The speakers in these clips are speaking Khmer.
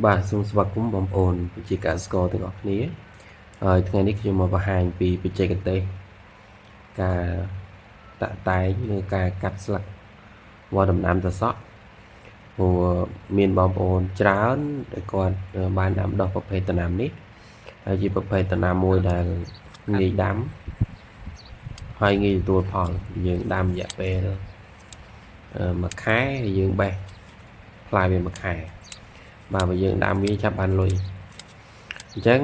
បាទសូមស្វាគមន៍បងប្អូនប្រជាកសិករទាំងអស់គ្នាហើយថ្ងៃនេះខ្ញុំមកបង្ហាញពីបច្ចេកទេសការតាក់តែងឬការកាត់ស្លឹកវល្លិដំណាំត្រសក់ព្រោះមានបងប្អូនច្រើនដែលគាត់បានដាំដុះប្រភេទដំណាំនេះហើយជាប្រភេទដំណាំមួយដែលងាយដាំហើយងាយទទួលផលយើងដាំរយៈពេលមួយខែហើយយើងបេះផ្លែវាមួយខែបាទបើយើងដាំវាចាប់បានលុយអញ្ចឹង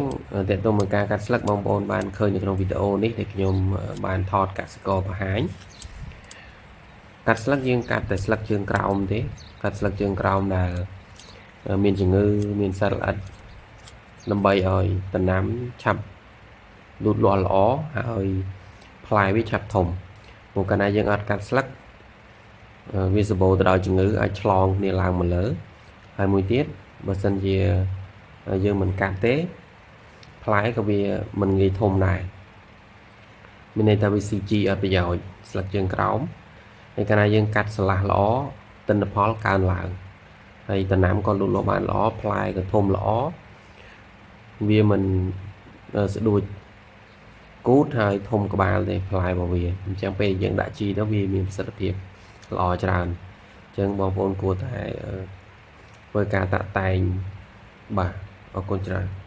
តើតើមួយការកាត់ស្លឹកបងប្អូនបានឃើញនៅក្នុងវីដេអូនេះដែលខ្ញុំបានថតកសិករបង្ហាញកាត់ស្លឹកយើងកាត់តែស្លឹកជើងក្រោមទេកាត់ស្លឹកជើងក្រោមដែលមានជំងឺមានសត្វល្អិតដើម្បីឲ្យដំណាំឆាប់លូតលាស់ល្អហើយផ្លែវាឆាប់ធំព្រោះកាលណាយើងអត់កាត់ស្លឹកវាសម្បូរទៅដោយជំងឺអាចឆ្លងគ្នាឡើងមកលើហើយមួយទៀតបើសិនជាយើងមិនកាត់ទេផ្លែក៏វាមិនងាយធំដែរមានន័យថាវាស៊ីជីអត់ប្រយោជន៍ស្លឹកជើងក្រោមហើយកាលណាយើងកាត់ស្រឡះល្អទិន្នផលកើនឡើងហើយដំណាំក៏លូតលាស់បានល្អផ្លែក៏ធំល្អវាមិនស្ដួចគូតហើយធំក្បាលទេផ្លែរបស់វាអញ្ចឹងពេលយើងដាក់ជីទៅវាមានប្រសិទ្ធភាពល្អច្រើនអញ្ចឹងបងប្អូនគួរតែធ្វើការតាក់តែងបាទអរគុណច្រើន។